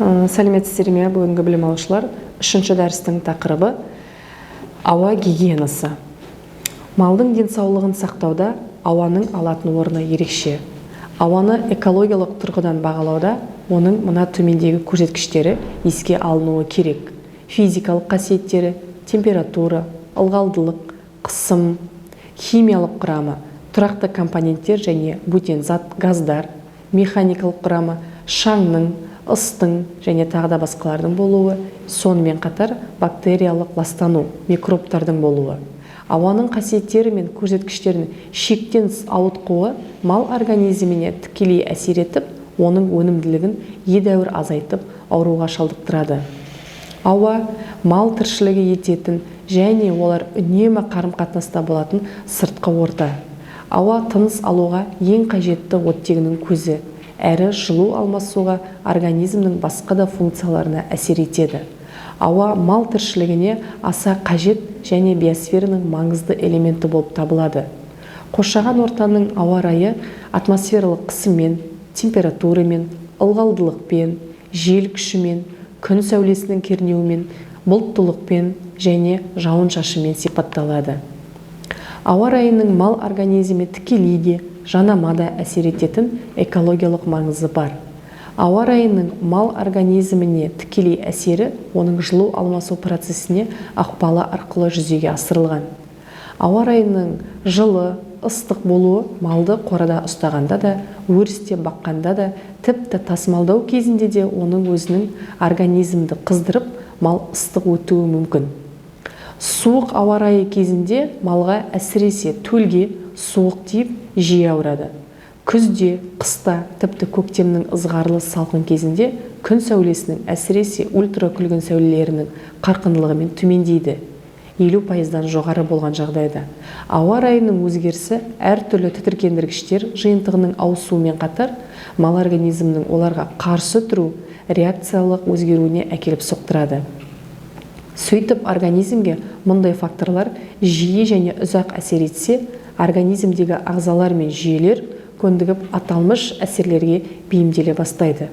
Сәлеметсіздер ме, бүгінгі білім алушылар! Үшінші дәрістің тақырыбы – ауа гигиенасы. Малдың денсаулығын сақтауда ауаның алатын орны ерекше. Ауаны экологиялық тұрғыдан бағалауда оның мына төмендегі көрсеткіштері еске алынуы керек: физикалық қасиеттері, температура, ылғалдылық, қысым, химиялық құрамы, тұрақты компоненттер және бөтен зат, газдар, механикалық құрамы, шаңның, ыстың және тағы да басқалардың болуы, сонымен қатар бактериялық ластану, микробтардың болуы. Ауаның қасиеттері мен көрсеткіштерінің шектен тыс ауытқуы мал организміне тікелей әсер етіп, оның өнімділігін едәуір азайтып, ауруға шалдықтырады. Ауа – мал тіршілігі ететін және олар үнемі қарым-қатынаста болатын сыртқы орта. Ауа тыныс алуға ең қажетті оттегінің көзі, әрі жылу алмасуға, организмнің басқа да функцияларына әсер етеді. Ауа мал тіршілігіне аса қажет және биосфераның маңызды элементі болып табылады. Қоршаған ортаның ауа райы атмосфералық қысыммен, температурамен, ылғалдылықпен, жел күшімен, күн сәулесінің кернеуімен, бұлттылықпен және жауын-шашынмен сипатталады. Ауа райының мал организміне тікелей де, жанама да әсер ететін экологиялық маңызы бар. Ауа райының мал организміне тікелей әсері оның жылу алмасу процесіне ықпалы арқылы жүзеге асырылған. Ауа райының жылы, ыстық болуы малды қорада ұстағанда да, өрісте баққанда да, тіпті тасымалдау кезінде де оның өзінің организмді қыздырып, мал ыстық өтуі мүмкін. Суық ауа райы кезінде малға, әсіресе төлге суық тиіп, жиі ауырады. Күзде, қыста, тіпті көктемнің ызғарлы салқын кезінде күн сәулесінің, әсіресе ультракүлгін сәулелерінің қарқындылығымен төмендейді, 50%-дан жоғары болған жағдайда. Ауа райының өзгерісі әртүрлі тітіркендіргіштер жиынтығының ауысуымен қатар мал организмінің оларға қарсы тұру реакциялық өзгеруіне әкеліп соқтырады. Сөйтіп, организмге мұндай факторлар жиі және ұзақ әсер етсе, организмдегі ағзалар мен жүйелер көндігіп, аталмыш әсерлерге бейімделе бастайды.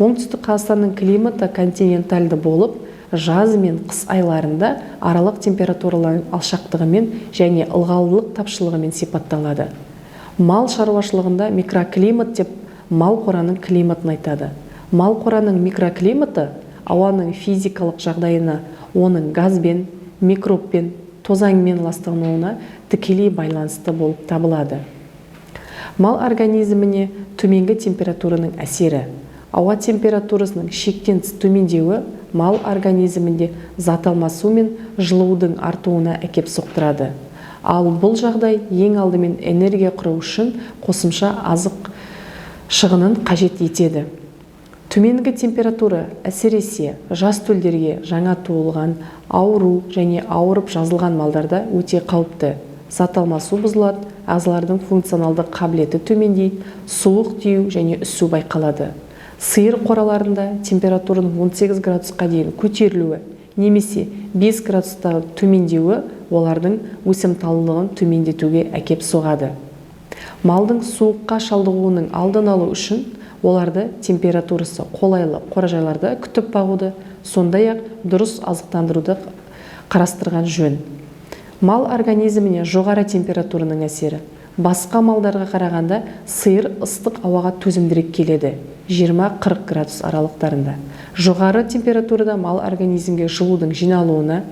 Оңтүстік Қазақстанның климаты континентальды болып, жаз мен қыс айларында аралық температуралардың алшақтығымен және ылғалдылық тапшылығымен сипатталады. Мал шаруашылығында микроклимат деп мал қораның климатын айтады. Мал қораның микроклиматы ауаның физикалық жағдайына, оның газбен, микробпен, тозаңмен ластануына тікелей байланысты болып табылады. Мал организміне төменгі температураның әсері. Ауа температурасының шектен тыс төмендеуі мал организмінде зат алмасу мен жылудың артуына әкеп соқтырады. Ал бұл жағдай ең алдымен энергия құру үшін қосымша азық шығынын қажет етеді. Төменгі температура әсіресе жас төлдерге, жаңа туылған, ауру және ауырып жазылған малдарда өте қауіпті. Зат алмасу бұзылады, ағзалардың функционалдық қабілеті төмендейді, суық тию және үсу байқалады. Сиыр қораларында температураның 18 градусқа дейін көтерілуі немесе 5 градусқа төмендеуі олардың өсімталдылығын төмендетуге әкеп соғады. Малдың суыққа шалдығуының алдын алу үшін оларды температурасы қолайлы қоражайларда күтіп бағуды, сондай-ақ дұрыс азықтандыруды қарастырған жөн. Мал организміне жоғары температураның әсері. Басқа малдарға қарағанда сиыр ыстық ауаға төзімдірек келеді, 20-40 градус аралықтарында. Жоғары температурада мал организмге жылудың жиналуына,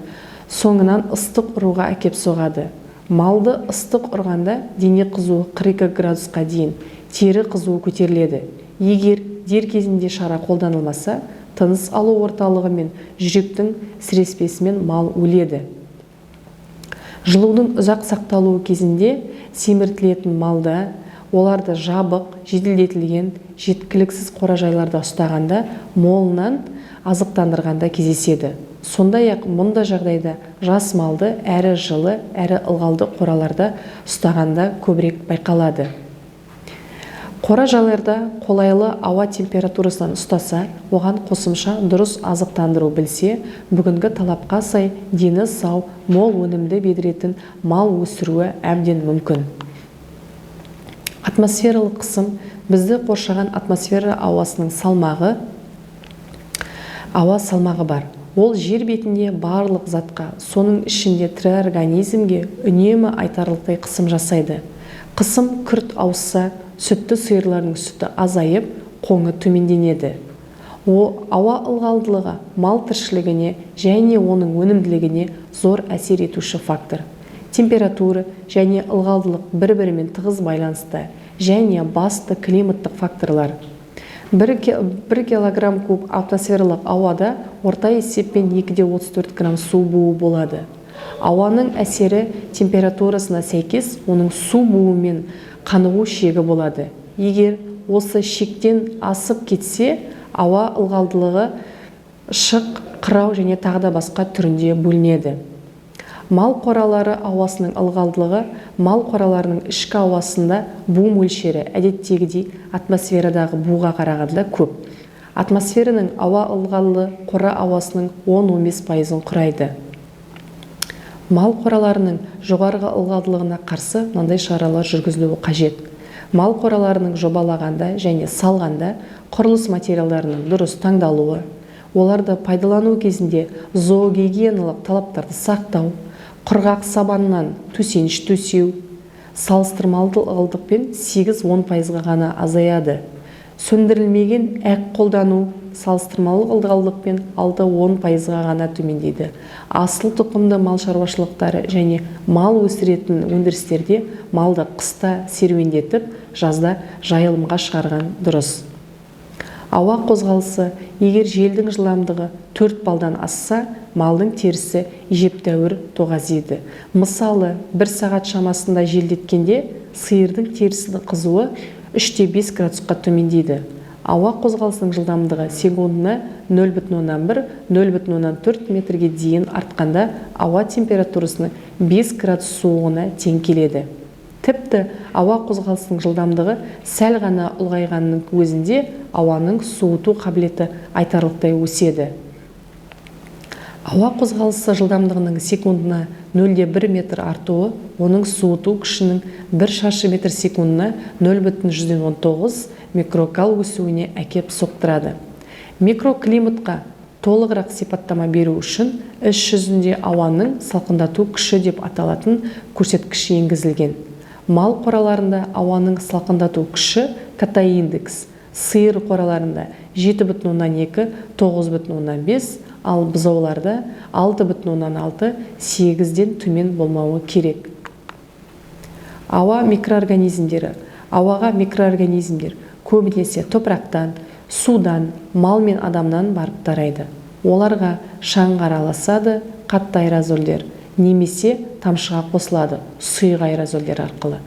соңынан ыстық ұруға әкеп соғады. Малды ыстық ұрғанда дене қызуы 42 градусқа дейін, тері қызуы көтеріледі. Егер дер кезінде шара қолданылмаса, тыныс алу орталығы мен жүректің сіреспесімен мал өледі. Жылудың ұзақ сақталуы кезінде семіртілетін малда, оларды жабық, жеделдетілген, жеткіліксіз қоражайларда ұстағанда, молынан азықтандырғанда кездеседі. Сондай-ақ мұндай жағдайда жас малды әрі жылы, әрі ылғалды қораларда ұстағанда көбірек байқалады. Қора-жайларда қолайлы ауа температурасынан ұстаса, оған қосымша дұрыс азықтандыру білсе, бүгінгі талапқа сай дені сау, мол өнімді беретін мал өсіруі әбден мүмкін. Атмосфералық қысым – бізді қоршаған атмосфера ауасының салмағы Ауа салмағы бар. Ол жер бетінде барлық затқа, соның ішінде тірі организмге үнемі айтарлықтай қысым жасайды. Қысым күрт ауысса, сүтті сиырлардың сүті азайып, қоңы төменденеді. Ауа ылғалдылығы мал тіршілігіне және оның өнімділігіне зор әсер етуші фактор. Температура және ылғалдылық бір-бірімен тығыз байланыста және басты климаттық факторлар. 1 килограмм куб атмосфералық ауада орта есеппен 2,34 грамм су буы болады. Ауаның әсері температурасына сәйкес оның су буымен қанығу шегі болады. Егер осы шектен асып кетсе, ауа ылғалдылығы шық, қырау және тағы да басқа түрінде бөлінеді. Мал қоралары ауасының ылғалдылығы. Мал қораларының ішкі ауасында бу мөлшері әдеттегідей атмосферадағы буға қарағанда көп. Атмосфераның ауа ылғалды қора ауасының 10-15 пайызын құрайды. Мал қораларының жоғарғы ылғалдылығына қарсы мынандай шаралар жүргізілуі қажет. Мал қораларының жобалағанда және салғанда құрылыс материалдарының дұрыс таңдалуы, оларды пайдалану кезінде зоогигиеналық талаптарды сақтау, құрғақ сабаннан төсеніш төсеу салыстырмалы ылғалдықпен 8-10 пайызға ғана азаяды. Сөндірілмеген әк қолдану салыстырмалы ылғалдықпен 6-10 пайызға ғана төмендейді. Асыл тұқымды мал шаруашылықтары және мал өсіретін өндірістерде малды қыста серуендетіп, жазда жайылымға шығарған дұрыс. Ауа қозғалысы. Егер желдің жылдамдығы 4 балдан асса, малдың терісі әжептәуір тоғазиды. Мысалы, 1 сағат шамасында желдеткенде сиырдың терісінің қызуы 3,5 градусқа төмендейді. Ауа қозғалысының жылдамдығы секундына 0,1-0,4 метрге дейін артқанда ауа температурасының 5 градус суығына тең келеді. Тіпті ауа қозғалысының жылдамдығы сәл ғана ұлғайғанның өзінде ауаның суыту қабілеті айтарлықтай өседі. Ауа қозғалысы жылдамдығының секундына 0,1 метр артуы оның суыту күшінің 1 шаршы метр секундына 0,19 микрокал өсуіне әкеп соқтырады. Микроклиматқа толығырақ сипаттама беру үшін іс жүзінде ауаның салқындату күші деп аталатын көрсеткіш енгізілген. Мал қораларында ауаның салқындату күші КТ-индекс сиыр қораларында 7,2-9,5, ал бұзауларда 6,6-8-ден төмен болмауы керек. Ауа микроорганизмдері. Ауаға микроорганизмдер көбінесе топырақтан, судан, мал мен адамнан барып тарайды. Оларға шаңға араласады, қатты аэрозольдер, немесе тамшыға қосылады, сұйық аэрозольдер арқылы.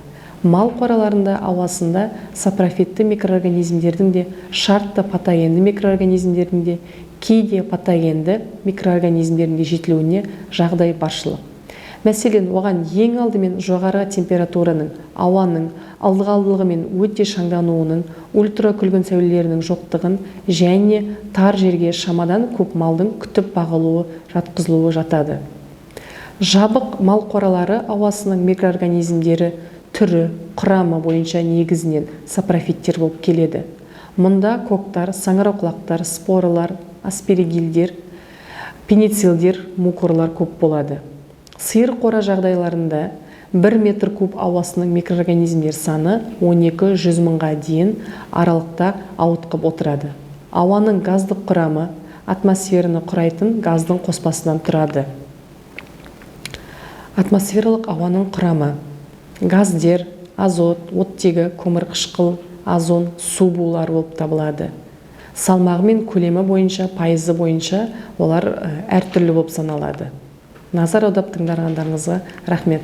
Мал қораларында ауасында сапрофитті микроорганизмдердің де, шартты патогенді микроорганизмдердің де, кейде патогенді микроорганизмдердің де жетілуіне жағдай баршылық. Мәселен, оған ең алдымен жоғары температураның, ауаның ылғалдылығы мен өте шаңдануының, ультракүлгін сәулелерінің жоқтығын және тар жерге шамадан көп малдың күтіп бағылуы, жатқызылуы жатады. Жабық мал қоралары ауасының микроорганизмдері түрі, құрамы бойынша негізінен сапрофиттер болып келеді. Мұнда коктар, саңырауқұлақтар, споралар, аспергилдер, пенициллдер, мукорлар көп болады. Сиыр қора жағдайларында 1 метр куб ауасының микроорганизмдер саны 12-100 мыңға дейін аралықта ауытқып отырады. Ауаның газдық құрамы атмосфераны құрайтын газдың қоспасынан тұрады. Атмосфералық ауаның құрамы: газдер, азот, оттегі, көмірқышқыл, озон, су булары болып табылады. Салмағы мен көлемі бойынша, пайызы бойынша олар әртүрлі болып саналады. Назар аударып тыңдағандарыңызға рахмет.